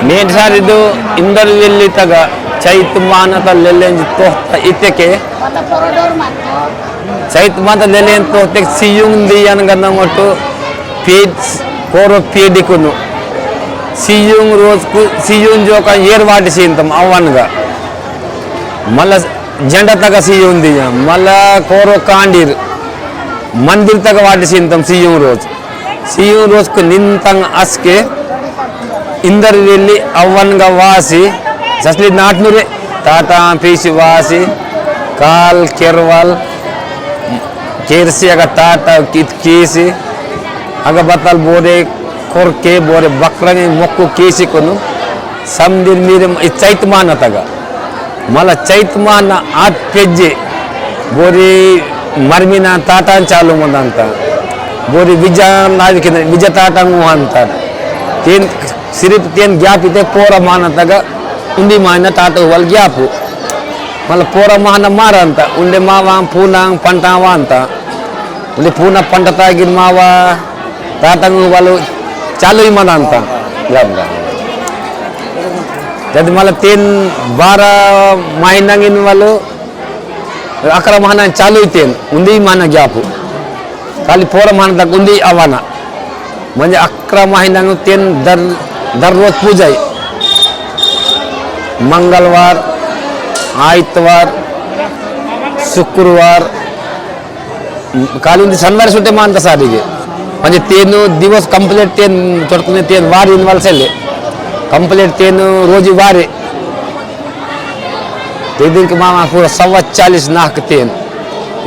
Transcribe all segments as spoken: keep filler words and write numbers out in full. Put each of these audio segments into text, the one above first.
नेंड सारी दो इंदर वेल्ली तगा चैत मानता लेलेंज तोहता इतेके। चैत मानता लेलेंज तोहते सियुंग दियन गंदा मोटो पेड़ कोरो पेड़ कुनु। सियुंग रोज कु सियुंग जो का येर वाट सीनतम अवनगा। मला झंडा तगा सियुंग दिया, मला कोरो कांडीर मंदिर तगा वाट सीनतम सियुंग रोज। सियुंग रोज कु निंतंग अस्के इंदर वेल्ली अवनगा वासी, ससली नाटनुरे, ताता पीसी वासी, काल केरवाल, केरसी अगा ताता कित केसी, अगा बतल बोरे कोरके बोरे बकरंग मोक्कु केसी कुनु, समदिर मीरे इ चैत मानतगा। मला चैत माना आत पेज्जे बोरी मरमिना तातान चालू मंदांता। बोरी विजा नाविकिन विजा तातान मुहांता। तेन सिर्फ तेन gap इते पोरा मानतगा उंदी माना ताता वाल gap। मला पोरा माना मारंता। उंडे मावा पूना पंटा वांता। उंडे पूना पंटा तागिन मावा तातंग वालु चालू ही मनांता। गमगा। जद मला तीन बारह महीना इन वालु अकरा महीना चालू ही तेन, उंदी महीना gap। खाली पोरा महीना तक उंदी आवाना। म्हणजे अकरा महीना नु तेन दर, दररोज पूजा ही। मंगलवार, आइतवार, शुक्रवार, काली उंदी शनिवार सुट्टे मानता सारीगे। म्हणजे तेनु दिवस complete तेन तोड़कुने तेन वार इनवाल सेले। Complete तेनु रोजी वारे। ते दिन के मामा पूरा सवा चालीस नाक तेन।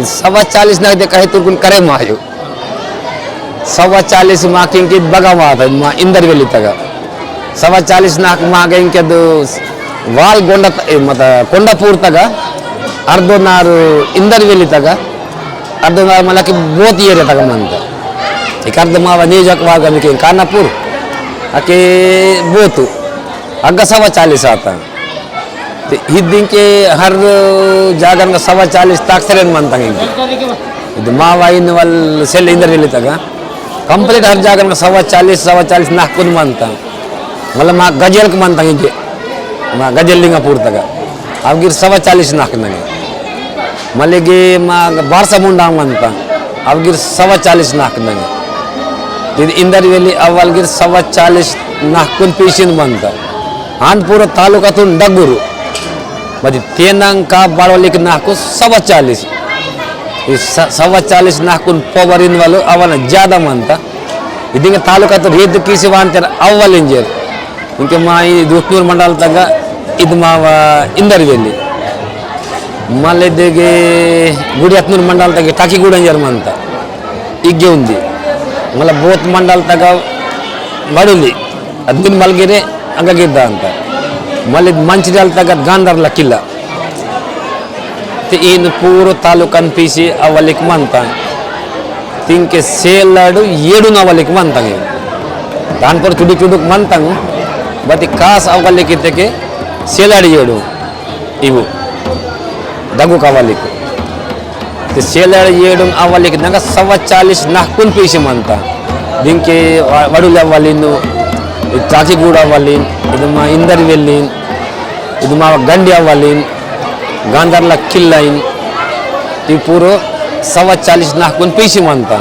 सवा चालीस नाक दे कहे तुरकुन करे मायो। सवा चालीस माकिंग की बगा माता मा इंदर वेली तगा। सवा चालीस नाक मागे इंके दो वाल गोंडा त-, ए, मतलब, कोंडापुर तगा, अर्धो नार इंदर वेली तगा, अर्धो नार मला के बोत area तगा मंता। एक अर्ध मावा नियोजक वागा मिके कानापुर, अके बोतु, अग्गा सवा चालीस आता। ते हिद्दिंके हर जागन का सवा चालीस ताक सरेन मंता इंके। इद मावा इन वाल सेल इंदर वेली तगा। Complete हर जागन का सवा चालीस, सवा चालीस नाक कुन मंता। मतलब मा गजेल क मंता इंके। मा गजेल लिंगापुर तगा। अब गिर सवा चालीस नाक नंगे। मले गे मा बारसा मुंडा मंता। अब गिर सवा चालीस नाक नंगे। इद इंदर वेली अव्वल गिर सवा चालीस नाक कुन पीसिन मंता। आन पूरा तालुका तुन डगुरु। बदी तेनांग का बाड़वलिक नाकु सवा चालीस। इस स-, सवा चालीस नाकुन power इन वालो अवन ज्यादा मंता। इदिंग तालुका तो रेद कीसी वांतेर अव्वल इंजेर। इंके मा ई दुतनूर मंडल तगा इद मावा इंदर वेली। मले देगे गुड़ियातनूर मंडल तगा टाकीगूड़ा इंजेर मंता। इग्गे उंदी। मला बोत मंडल तगा वडुली। अद्मिन मलगिरे अंगगिर दांता। मलिद मंचिरल तगत गांधरला किला। ते इन पूरो तालुकन पीसी अवलिक मंता। तिंके सेलाडु येडुन अवलिक मंता। दान पर चुडुक चुडुक मंता। बति कास अवलिक इत्तेके सेलाडु येडु। इवु दगुक अवलिक। ते सेलड़ येडुंग अवलिक नंगा सवा चालीस नाकुन पीसी मंता। दिंके वा-, वडुल अवलिन, टाकीगूड़ा अवलिन, इदमा इंदर वेलिन, इदमा गंडी अवलिन, गांधरला किल्लाइन, ती पूरो सवा चालीस नाकुन पीसी मंता।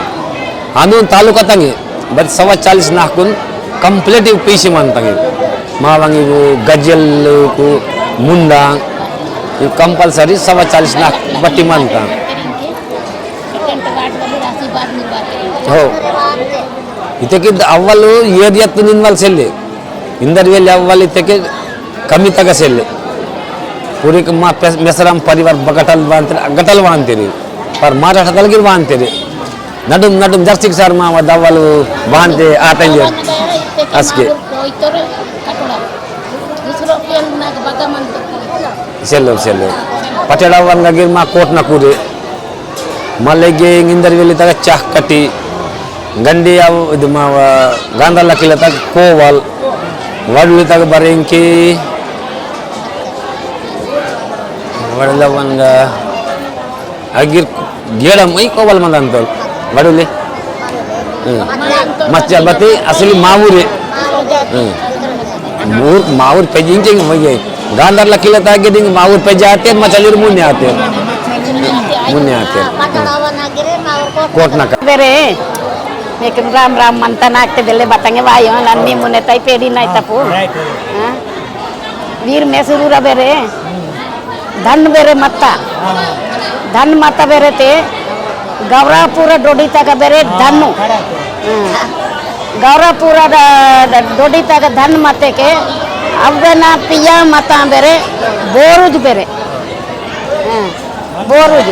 आंदुन तालुका तंगे, बद सवा चालीस नाकुन complete इव पीसी मंता। मावंग इव गजल कु मुंडा, इव compulsory सवा चालीस नाक बत्ती मंता। हो। इत्तेके अव्वल area तुन इनवाल सेले। इंदर वेली अव्वल इत्तेके कमी तगा सेले। पूरी क-, मा पे-, मेसराम परिवार बगटल वांतेरे, गटल वांतेरे। पर मारा ठगल गिर वांतेरे। नडुम, नडुम जर्सी सार मा दवल बांते आतंगे। अस्के। सेलो, सेलो। पटेड़ा वंगा गिर मा कोट ना कूदे। मलेगे इंदर वेली तक चाह कटी। गंडी आव, इद मा वा-, गांधरला किला तक कोवल। वडली तक बरेंकी। वडला वंगा। अगिर गेड़म ई कोवल मंदंतोल। वडुले। हम्म। मच्चा बती असली मावुरे। हम्म। मूर, मावुर पेजिंग चिंग मगे। गांधर लकीला तागे दिंग मावुर पेजाते, मचलिर मुन्ने आते। मुन्ने आते। कोट नका। बेरे, लेकिन राम राम मनता नाकते बेले बतंगे वायो, नन्नी मुन्ने ताई पेड़ी नाई तपु। हाँ? वीर मेसुरुरा बेरे, धन बेरे मत्ता। धन मत्ता बेरे ते, गौरापुर डोडी तक बेरे धनु। हाँ। गौरापुर ड-, ड-, डोडी तक धन मत्ते के, अव्वे ना पिया मत्ता बेरे, बोरुज बेरे। हाँ, बोरुज।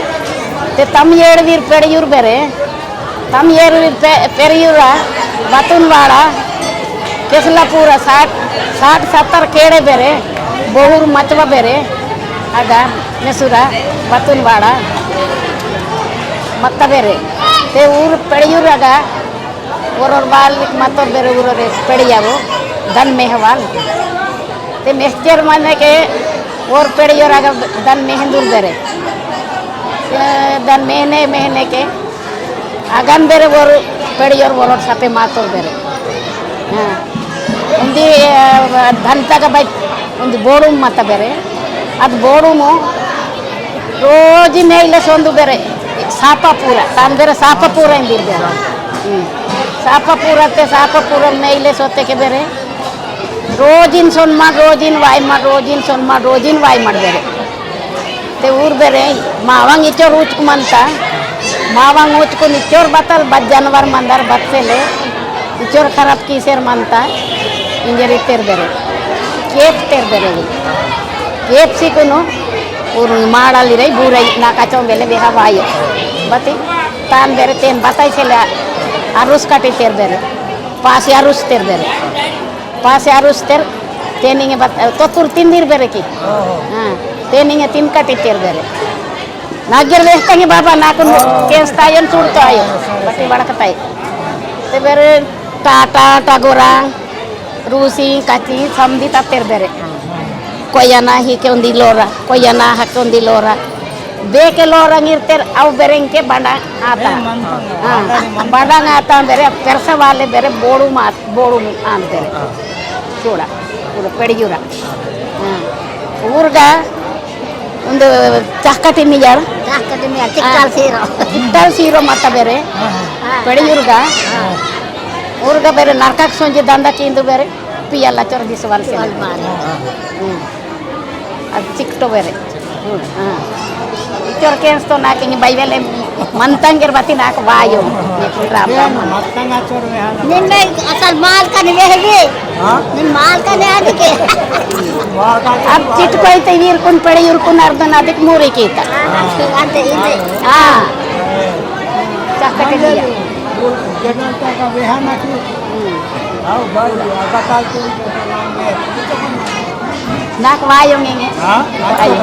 ते तम येड़ वीर पेड़यूर बेरे, तम येर पे-, पेरियुरा, बतुनवाड़ा, केसलापुरा साठ, साठ सत्तर केड़े बेरे, बहुर मचवा बेरे, अगा, मेसुरा, बतुनवाड़ा, मत्ता बेरे। ते ऊर पेड़ियुर अगा, ओरोर बाल लिक मत्तोर बेरे ऊरोरे पेड़ियावो, दन मेहवाल। ते मेस्चर मने के ओर पेड़ियोर अगा दन मेहंदुर बेरे। ए, दन मेहने, मेहने के अगन बेरे वोर पेड़ियोर वोरोट सपे मातोर बेरे। हाँ। उन्दी, ए, धनता का बाई उन्दी बोड़ू मत बेरे। अद बोड़ू मो रोजी मेले सोंदु बेरे। सापा पूरा, तान बेरे सापा पूरा इंदिर बेरे। हम्म। सापा पूरा ते सापा पूरा मेले सोते के बेरे। रोजिन सोनमा, रोजिन वाई मा, रोजिन सोनमा, रोजिन वाई मड़ बेरे। ते ऊर बेरे, मावांग इचोर उचक मनता, मावांग उचकुन इचोर बतल बत जानवर मंदर बत सेले, इचोर खराब कीसेर मनता, इंजरी तेर बेरे, केप तेर बेरे, केप सीकुनु, ऊर माड़ाली रही, बूरई, नाका चोंबेले बेहा वायो। बती, तान बेरे तेन बताई सेले, अरुस काटी तेर बेरे, पासी अरुस तेर बेरे। पासे आरुस्तेर, तेनिंगे बत-, तोतुर तिंदिर बेरे की। हाँ, तेनिंगे तिन काटी तेर बेरे। नागेर वेहतंगे बाबा, नाकुन केंस्ता आयोन चूड़तो आयो। बटी बड़कताई। ते बेरे टाटा, टागोरा, रूसी, काची, समदी ता तेर बेरे। कोयना ही के उन्दी लोरा, कोयना हा के उन्दी लोरा। बेके लोरा गिरतेर, अव बेरेंके बड़ा आता। ए, मंता। हाँ, बड़ा आता बेरे, पेरसा वाले बेरे, बोड़ू मात। बोड़ू आंतेर। हाँ। चूड़ा, पूरा पेड़ियुरा। हाँ। ऊरगा उंदु चहकटी मियार। चहकटी मियार, चिट्टाल हाँ। सीरो। चिट्टाल सीरो मत्ता बेरे। हाँ, हाँ। पेड़ियुरगा। हाँ। ऊरगा बेरे नरकाक सोंजी दंदा कींदु बेरे। पियाला चोर दिसवाल से। वाल मारे। हम्म। अद चिकटो बेरे। हाँ। इचोर केंस तो नाक इंगे बाई वेले मंतंगेर बाती नाक वायो। राम राम मन। निन्ने असल माल का निवेहवी। हाँ? निन माल का ने आदि के। अब चिट कोई ते वीर कुन पड़े यूर कुन अर्दन अधिक मूरी कीता। हाँ, अंते इते। हाँ। चक्कर के दिया। जगन्ता का वेहा ना की। हम्म। आओ भाई, आगा काल तो नाक वायो इंगे। हाँ? वायो।